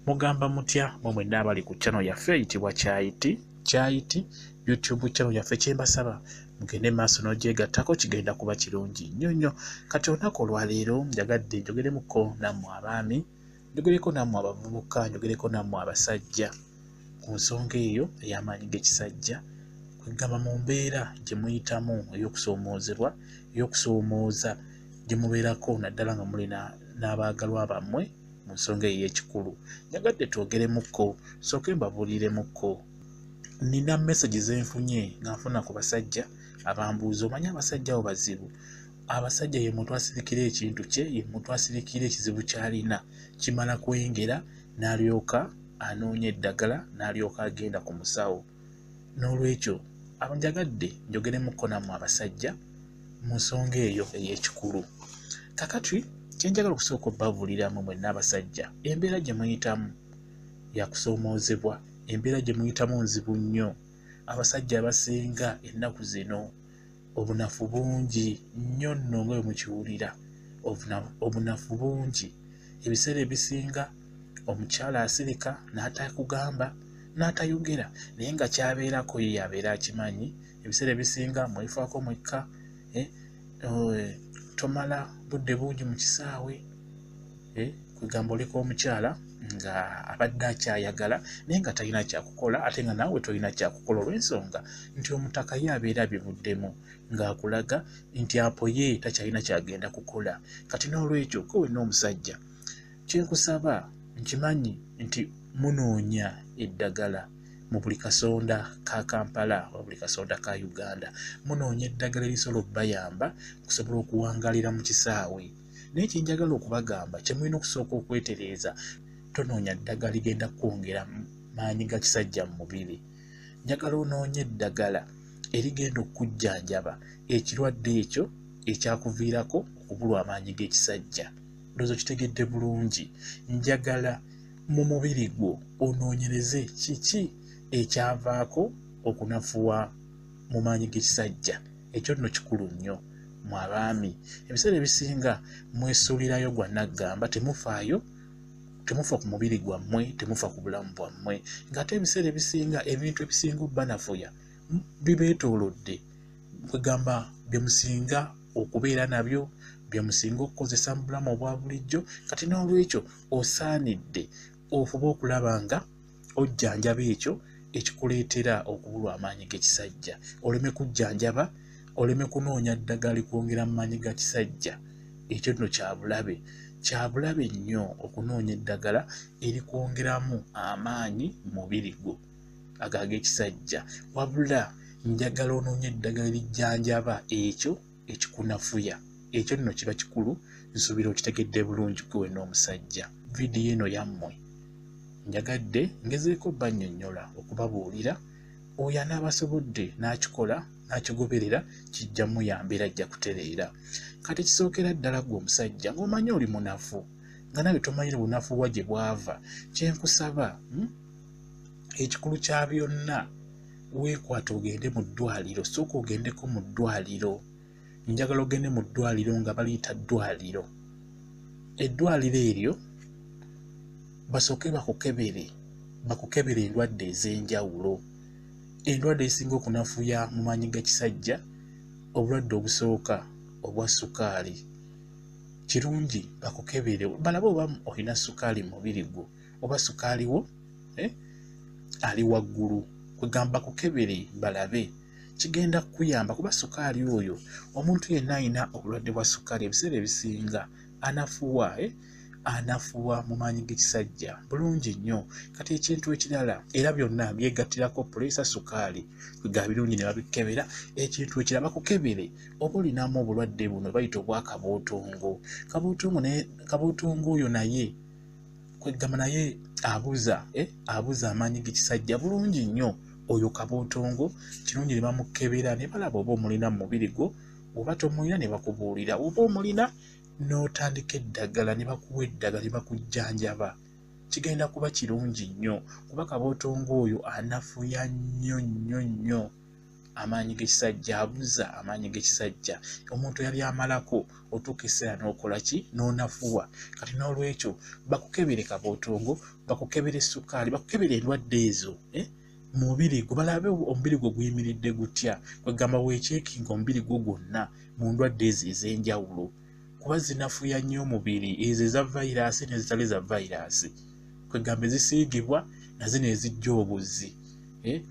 Mugamba mutya mwe mwenna abali ku channel yaffe eyitibwa Kyayiti Kyayiti YouTube channel yaffe? Kyembasaba mugende maaso n'ogyegattako, kigenda kuba kirungi nnyo nnyo. Kati olunaku olwaleero njagadde njogeremuko nammwe abaami, njogereko nammwe abavubuka, njogereko nammwe abasajja ku nsonga eyo ey'amaanyi g'ekisajja. Kwegamba mu mbeera gye muyitamu ey'okusoomoozebwa, ey'okusoomooza gye mubeerako, naddala nga muli n'abaagalwa bammwe mu nsonga eyo ey'ekikulu. Njagadde twogeremukko, sooke mbabuuliremukko. Nina message zenfunye nga nfuna ku basajja abambuuza. Omanyi abasajja abo bazibu. Abasajja ye muntu asirikira ekintu kye, ye muntu asirikira ekizibu ky'alina, kimala kwengera n'alyoka anoonya eddagala, n'alyoka agenda ku musawo. N'olwekyo njagadde njogeremukko nammwe abasajja mu nsonga eyo ey'ekikulu. Kakati kyenjagala okusooka obbabuuliramu mwenna abasajja, embeera gye muyitamu yakusoomoozebwa, embeera gye muyitamu nzibu nnyo. Abasajja abasinga ennaku zino obunafu bungi nnyo nno nga bwe mukiwulira, obunafu bungi. Ebiseera ebisinga omukyala asirika n'atakugamba n'atayogera, naye nga kyabeerako ye yabeera akimanyi. Ebiseera ebisinga mwefaako mwekka, tomala budde bungi mu kisaawe, kwegamba oleka omukyala nga abadde akyayagala naye nga talina kyakukola, ate nga naawe tolina kyakukola olw'ensonga nti omutaka ye abeera abivuddemu ng'akulaga nti apoye takyalina kyagenda kukola. Kati n'olwekyo ko wenna omusajja kyenkusaba, nkimanyi nti munoonya eddagala mu buli kasonda ka Kampala oba buli kasonda ka Uganda, munoonya eddagala erisobola okubayamba okusobola okuwangaalira mu kisaawe. Naye kyenjagala okubagamba, kye mulina okusooka okwetereeza, tonoonya ddagala ligenda kukwongera maanyi ga kisajja mu mubiri. Njagala onoonye eddagala erigenda okukujjanjaba ekirwadde ekyo ekyakuviirako okubulwa amaanyi g'ekisajja. Ndowooza okitegedde bulungi. Njagala mu mubiri gwo onoonyereze kiki ekyavaako okunafuwa mu maanyi g'ekisajja. Ekyo nno kikulu nnyo mu abaami. Ebiseera ebisinga mwesuulirayo gwa naggamba, temufaayo, temufa ku mubiri gwammwe, temufa ku bulamu bwammwe, ng'ate ebiseera ebisinga ebintu ebisinga obbanafuya bibeetoolodde. Kwegamba bye musinga okubeera nabyo, bye musinga okukozesa mu bulamu obwa bulijjo. Kati n'olwekyo osaanidde ofube okulaba nga ojjanjaba ekyo ekikuleetera okubulwa amaanyi g'ekisajja, oleme kujjanjaba, oleme kunoonya ddagala likwongera mu maanyi ga kisajja. Ekyo nno kyabulabe, kyabulabe nnyo okunoonya eddagala erikwongeramu amaanyi mu mubiri gwo ago ag'ekisajja. Wabula njagala onoonye eddagala erijjanjaba ekyo ekikunafuya. Ekyo nno kiba kikulu. Nsuubira okitegedde bulungi gwe wenna omusajja. Vidiyo eno yammwe, njagadde ngezeeko bannyonnyola okubabuulira. Oyo anaabasobodde n'akikola n'akigoberera kijja muyamba era ajja kutereera. Kati kisookera ddala ggwe omusajja ng'omanyi oli munafu, nga nawe tomanyire bunafu bwa gye bwava, kyenkusaba ekikulu kya byonna weekwate ogende mu ddwaliro. Sooka ogendeko mu ddwaliro. Njagala ogende mu ddwaliro nga baliyita ddwaliro. Eddwaliro eryo basooke bakukebere, bakukebere endwadde ez'enjawulo. Endwadde ezisinga okunafuya mu maanyi ga kisajja, obulwadde obusooka obwa sukaali. Kirungi bakukebere balabe oba olina sukaali mu mubiri gwo, oba sukaali wo ali waggulu. Kwegamba bakukebere balabe, kigenda kukuyamba kuba sukaali oyo, omuntu yenna alina obulwadde bwa sukaali ebiseera ebisinga anafuwa, anafuwa mu maanyi g'ekisajja bulungi nnyo. Kati ekintu ekirala, era byonna byegattirako puleesa, sukaali, kwegamba birungi ne babikebera. Ekintu ekirala bakukebere oba olinamu obulwadde buno bayita obwa kabootongo. Kabootongo oyo naye kwegamba naye abuza, abuza amaanyi g'ekisajja bulungi nnyo. Oyo kabootongo kirungi ne bamukebera ne balaba oba omulina mu mubiri gwo, oba tomulina ne bakubuulira, oba omulina n'otandika eddagala ne bakuwa eddagala ne bakujjanjaba. Kigenda kuba kirungi nnyo kuba kabootongo oyo anafuya nnyo nnyo nnyo, amaanyi g'ekisajja, abuza amaanyi g'ekisajja. Omuntu yali amalako otuuka ekiseera n'okola ki? N'onafuwa. Kati n'olwekyo bakukebere kabootongo, bakukebere sukaali, bakukebere endwadde ezo mubiri gwo, balabe omubiri gwo guyimiridde gutya. Kwegamba weekyekinga omubiri gwo gwonna mu ndwadde ezo ez'enjawulo, kuba zinafuya nnyo omubiri, ezo eza vayiraasi n'ezitali za vayiraasi, kwegamba ezisiigibwa nazino ezijja obuzzi.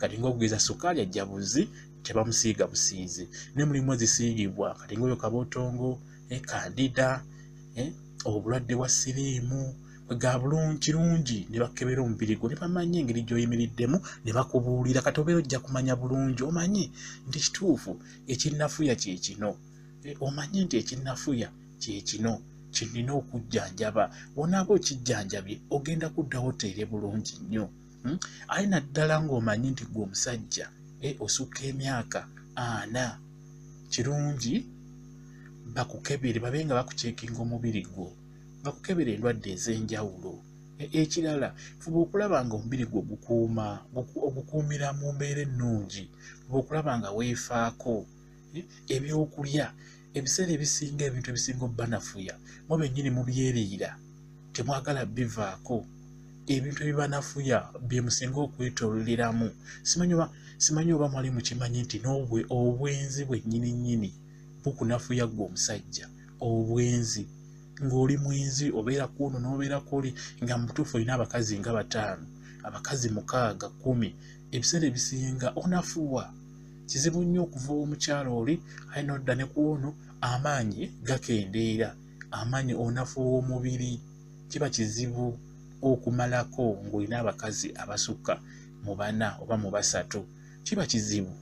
Kati ng'okugeza sukaali ajja buzzi, tebamusiiga busiizi, naye mulimu ezisiigibwa kati ng'oyo kabootongo, kandida, obulwadde bwa siriimu. Kwegamba bulungi kirungi ne bakebera omubiri gwo ne bamanya engeri gy'oyimiriddemu ne bakubuulira. Kati obeera ojja kumanya bulungi, omanye nti kituufu ekinnafuya kye kino, omanye nti ekinnafuya kye kino kinina okujjanjaba. Wonaaba okijjanjabye ogenda kuddawo oteere bulungi nnyo. Aye naddala ng'omanyi nti gwe omusajja osukka emyaka 40, kirungi bakukebere, babe nga bakucekinga omubiri gwo, bakukebere endwadde ez'enjawulo. Ekirala, fuba okulaba nga omubiri gwo ogukuumira mu mbeera ennungi, fuba okulaba nga weefaako. Ebyokulya ebiseera ebisinga, ebintu ebisinga obbanafuya mwe bennyini mubyeriira, temwagala bivaako. Ebintu ebibanafuya bye musinga okwetoololeramu. Simanyi oba mwali mukimanyi nti obwenzi bwennyini nnyini bukunafuya ggwe omusajja. Obwenzi, ng'oli mwenzi, obeera ku ono n'obeera ku oli, nga mu butuufu olina abakazi nga 5, abakazi 6, 10. Ebiseera ebisinga onafuwa. Kizibu nnyo okuva omukyala oli aye n'odda ne ku ono, amaanyi gakendeera, amaanyi onafuwa omubiri. Kiba kizibu okumalako ng'olina abakazi abasukka mu 4 oba mu 3. Kiba kizibu,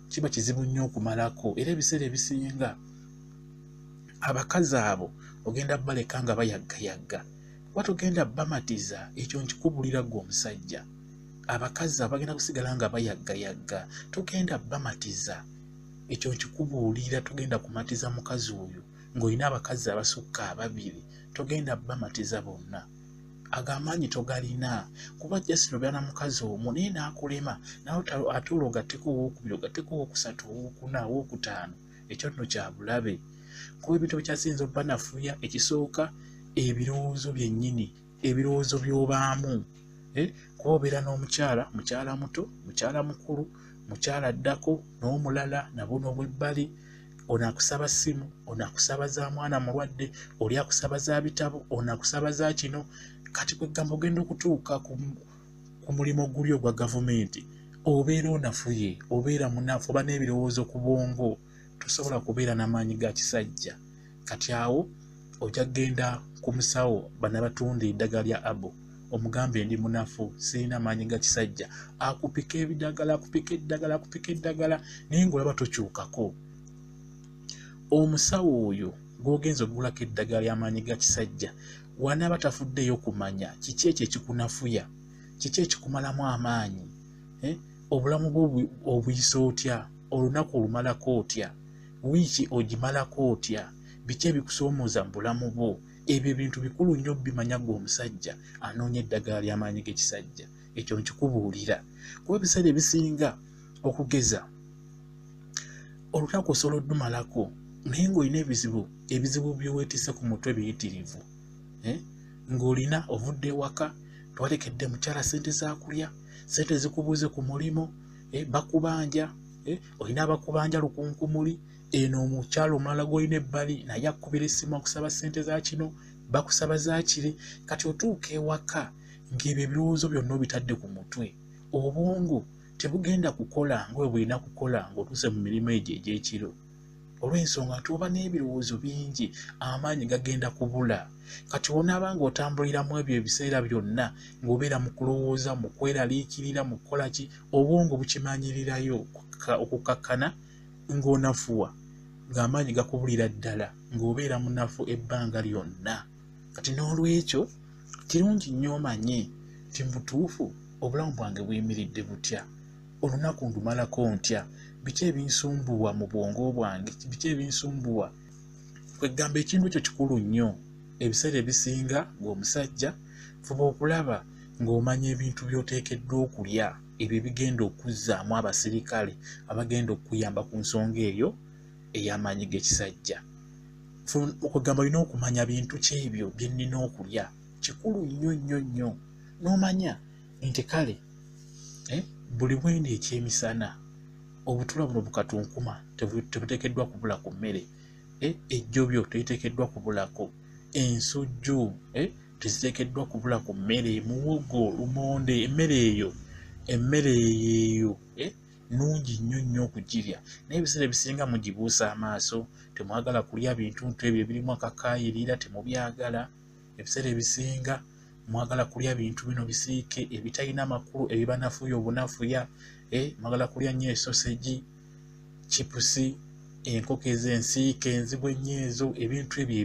kiba kizibu nnyo okumalako. Era ebiseera ebisinga abakazi abo ogenda baleka nga bayaggayagga, kuba togenda bamatiza. Ekyo nkikubulira ggwe omusajja, abakazi abo bagenda kusigala nga bayaggayagga, togenda bamatiza. Ekyo nkikubuulira, togenda kumatiza mukazi oyo ng'olina abakazi abasukka 2, togenda bamatiza bonna. Ago amaanyi togalina, kuba just obeera na mukazi omu naye n'akulema, naye ate olwo ogatteko owookubiri, ogatteko owokusatu, owookuna, owookutaano. Ekyo nno kya bulabe, kuba ebintu ebikyasinza obbanafuya, ekisooka ebirowoozo byennyini, ebirowoozo by'obaamu. Kuba obeera n'omukyala, mukyala muto, mukyala mukulu, mukyala addako n'omulala, nabo n'obwebbali. Ono akusaba ssimu, ono akusaba za mwana mulwadde, oli akusaba za bitabo, ono akusaba za kino. Kati kwegamba ogenda okutuuka ku mulimu guli ogwa gavumenti, obeera onafuye, obeera munafu, oba n'ebirowoozo ku bwongo, tosobola kubeera n'amaanyi ga kisajja. Kati awo ojja kugenda ku musawo, bano abatunda eddagala lya abo, omugambe ndi munafu, sirina maanyi ga kisajja. Akupika ebidagala, akupika eddagala, akupika eddagala, naye ng'olaba tokyukako. Omusawo oyo gw'ogenza okugulako eddagala ly'amaanyi ga kisajja, wanaaba tafuddeyo kumanya kiki ekyo ekikunafuya, kiki ekikumalamu amaanyi, obulamu bwo obuyisa otya, olunaku olumalako otya, wiiki ogimalako otya, biki ebikusoomooza mu bulamu bwo. Ebyo ebintu bikulu nnyo bimanya ggwe omusajja anoonya eddagala ly'amaanyi g'ekisajja. Ekyo nkikubuulira, kuba ebiseera ebisinga okugeza olunaku osobola oddumalako naye ng'olina ebizibu by'oweetisse ku mutwe biyitirivu. Ng'olina ovudde ewaka, twalekedde mukyala ssente za kulya, ssente zikubuuze ku mulimu, bakubanja, olina abakubanja lukunkumuli. Eno omukyala omulala gw'olina ebbali naye akukubira essimu akusaba ssente za kino, bakusaba za kiri. Kati otuuka ewaka ng'ebyo ebirowoozo byonna obitadde ku mutwe, obwongo tebugenda kukola nga bwe bulina kukola ng'otuuse mu mirimu egyo egy'ekiro, olw'ensonga nti oba n'ebirowoozo bingi, amaanyi gagenda kubula. Kati onaaba ng'otambulira mu ebyo ebiseera byonna, ng'obeera mu kulowooza, mu kweraliikirira, mu kukola ki, obwongo bukimanyirirayo okukakkana ng'onafuwa, ng'amaanyi gakubulira ddala, ng'obeera munafu ebbanga lyonna. Kati n'olwekyo kirungi nnyo omanye nti mu butuufu obulamu bwange buyimiridde butya, olunaku ndumalako ntya, biki ebinsumbuwa mu bwongo bwange, biki ebinsumbuwa. Kwegamba ekintu ekyo kikulu nnyo. Ebiseera ebisinga ng'omusajja fuba okulaba ng'omanya ebintu by'oteekeddwa okulya ebyo ebigenda okuzzaamu abasirikale abagenda okuyamba ku nsonga eyo ey'amaanyi g'ekisajja. Okugamba olina okumanya bintu ki ebyo bye nnina okulya, kikulu nnyo nnyo nnyo. N'omanya nti kale buli bwendi ekyemisana obutula buno bukatunkuma tebuteekeddwa kubula ku mmere, ejjobyo teriteekeddwa kubulako, ensujju teziteekeddwa kubula ku mmere, muwogo, lumonde, emmere eyo nnungi nnyo nnyo okugirya. Naye ebiseera ebisinga mugibuusa amaaso, temwagala kulya bintu ntu ebyo ebirimu akakaayirira, temubyagala. Ebiseera ebisinga mwagala kulya bintu bino bisiike ebitalina makulu, ebibanafuya obunafuya. Mwagala kulya nnyo esosegi, chipusi, enkoko ez'ensiike, enzibu ennyo ezo, ebintu ebyo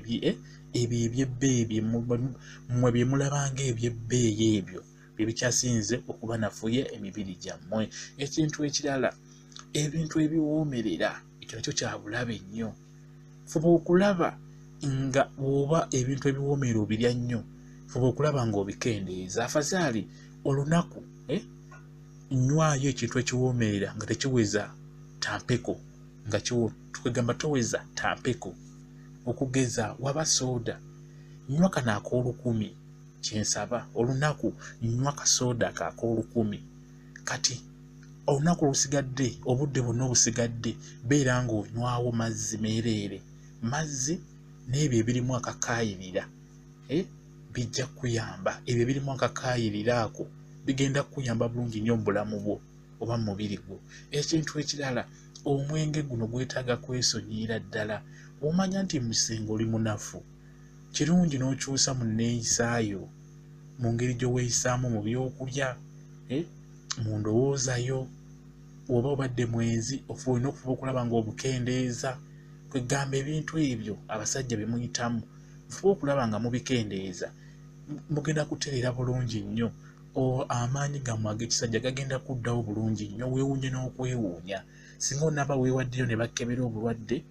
ebyo eby'ebbeeyi mmwe bye mulabanga eby'ebbeeyi ebyo bye bikyasinze okubanafuya emibiri gyammwe. Ekintu ekirala, ebintu ebiwoomerera, ekyo nakyo kya bulabe nnyo. Fuba okulaba nga bw'oba ebintu ebiwoomerera obirya nnyo, fuba okulaba ng'obikendeeza. Afazaali olunaku nywayo ekintu ekiwoomerera nga tekiweza tampeko, nga kwegamba toweza tampeko. Okugeza waba sooda, nywa kano ak'olukumi, kyensaba olunaku nywa kasooda ako ak'olukumi. Kati olunaku olusigadde, obudde bwonna obusigadde, beera ng'onywawo mazzi meereere, mazzi n'ebyo ebirimu akakaayirira bijja kukuyamba. Ebyo ebirimu akakaayirira ako bigenda kukuyamba bulungi nnyo mu bulamu bwo oba mu mubiri gwo. Ekintu ekirala, omwenge guno gwetaaga kwesonyiira ddala. Bw'omanya nti musinga oli munafu, kirungi n'okyusa mu nneeyisaayo, mu ngeri gye weeyisaamu mu byokulya, mu ndowoozayo. Oba obadde mwenzi, olina okufuba okulaba ng'obukendeeza. Kwegamba ebintu ebyo abasajja bye muyitamu, mufuba okulaba nga mubikendeeza, mugenda kutereera bulungi nnyo. Amaanyi gammwe ag'ekisajja gagenda kuddawo bulungi nnyo, weewuunye n'okwewuunya. Singa onaaba weewaddeyo ne bakebera obulwadde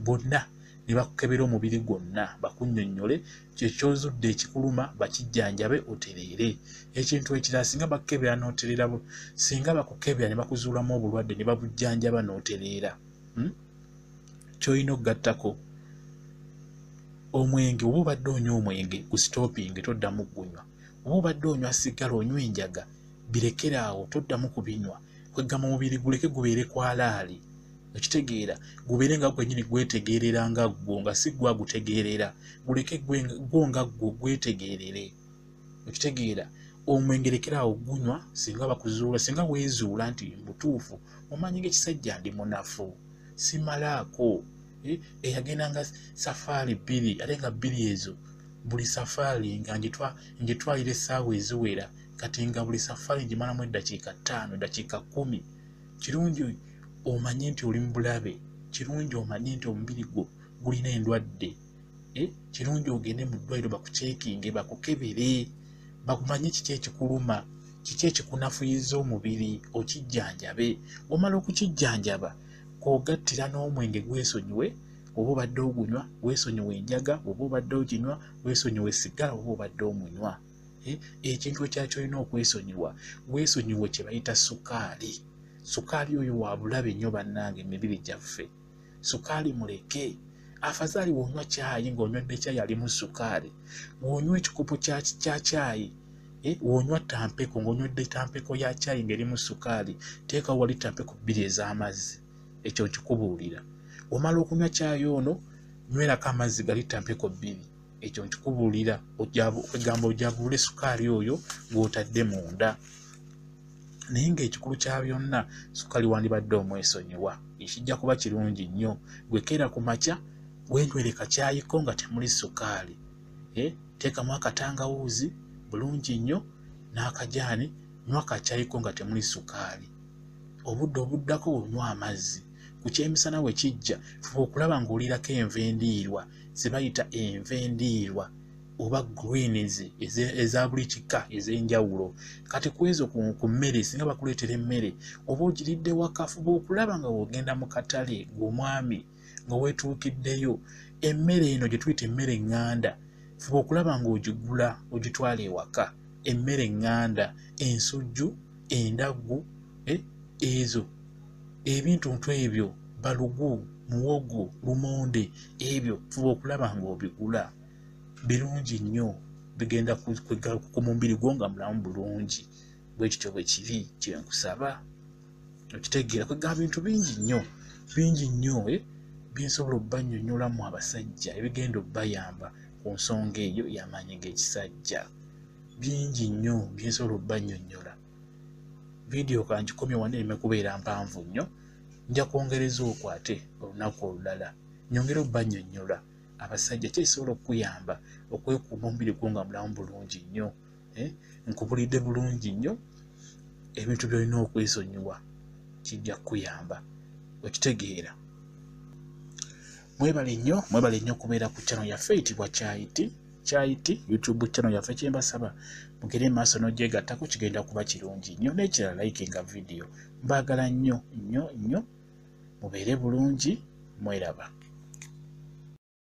bwonna, ne bakukebera omubiri gwonna, bakunnyonnyole kyekyozudde ekikuluma, bakijjanjabe otereere. Ekintu ekirala, singa bakukebera n'otereera, singa bakukebera ne bakuzuulamu obulwadde ne babujjanjaba n'otereera, ky'olina okugattako omwenge. Oba obadde onywa omwenge, gusitopinge, toddamu gunywa. Oba obadde onywa sigala, onywa enjaga, birekere awo, toddamu kubinywa. Kwegamba omubiri guleke gubeere kwalaali, okitegeera, gubeere nga gwennyini gwetegeerera nga ggwo, nga si ggwe agutegeerera, guleke gwo nga ggwo gwetegeerere, okitegeera. Omwenge lekera awo gunywa. Singa bakuzuula, singa weezuula nti mutuufu omanyi ng'ekisajja ndi munafu, simalaako, eyagendanga safaari bbiri, ate nga bbiri ezo buli safaari nga ngitwalira essaawa eziwera, kati nga buli safaari ngimalamu eddakiika 5, eddakiika 10. Kirungi omanye nti oli mu bulabe, kirungi omanye nti omubiri gwo gulina endwadde, kirungi ogende mu ddwaliro bakuceekinge, bakukebere, bakumanye kiki ekikuluma, kiki ekikunafuyiza omubiri, okijjanjabe. Omala okukijjanjaba kw'ogattira n'omwenge gwesonyiwe, oba obadde ogunywa weesonyiwe enjaga, oba obadde oginywa weesonyiwe sigala, oba obadde omunywa. Ekintu ekirala ky'olina okwesonyiwa, weesonyiwe kye bayita sukaali. Sukaali oyo wa bulabe nnyo bannange emibiri gyaffe. Sukaali muleke. Afazaali bw'onywa caayi ng'onywedde caayi alimu sukaali, bw'onywa ekikopo kya caayi, bw'onywa tampeko ng'onywedde tampeko ya caayi ng'erimu sukaali, teekawo wali tampeko 2 ez'amazzi. Ekyo nkikubuulira. Omala okunywa caayi ono, nywerako amazzi gali tampeko 2. Ekyo nkikubuulira, kwegamba ojabule sukaali oyo gw'otadde munda. Naye ng'ekikulu kya byonna, sukaali wandibadde omwesonyiwa. Ekijja kuba kirungi nnyo. Gwe keera ku makya, weenywere kakyayiko nga temuli sukaali, teekamu akatangawuuzi bulungi nnyo n'akajaani, nywa kakyayiko nga temuli sukaali. Obudde obuddako onywa amazzi. Ku kyemisana we kijja, fuba okulaba ng'olirako enva endiirwa, ze bayita enva endiirwa oba greens eza buli kika ez'enjawulo. Kati ku ezo ku mmere, singa bakuleetera emmere oba ogiridde waka, fuba okulaba nga w'ogenda mu katale gw'omwami nga weetuukiddeyo emmere eno gye tuyita emmere eŋŋanda, fuba okulaba ng'ogigula ogitwala ewaka. Emmere eŋŋanda, ensujju, endaggu, ezo ebintuntu ebyo, balugu, muwogo, lumonde, ebyo fuba okulaba ng'obigula. Birungi nnyo, bigenda ku mubiri gwo nga mulamu bulungi. Bwe kityo bwe kiri, kye nkusaba okitegeera. Kwegamba bintu bingi nnyo, bingi nnyo byensobola obbannyonnyolamu abasajja ebigenda obbayamba ku nsonga eyo y'amaanyi g'ekisajja. Bingi nnyo byensobola obbannyonnyola. Vidiyo kangikomye wano ereme kubeera mpanvu nnyo, nja kwongereza okwo ate olunaku olulala nyongere obbannyonnyola abasajja ki ekisobola okukuyamba okwekuuma omubiri gwo nga mulamu bulungi nnyo. Nkubulidde bulungi nnyo ebintu by'olina okwesonyiwa, kijja kukuyamba okitegeera. Mwebale nnyo, mwebale nnyo okubeera ku channel yaffe eyitibwa Kyayiti Kyayiti YouTube channel yaffe. Kyembasaba mugere maaso n'ogyegattako, kigenda kuba kirungi nnyo. N'ekirala, likinga vidiyo. Mbaagala nnyo nnyo nnyo, mubeere bulungi, mweraba.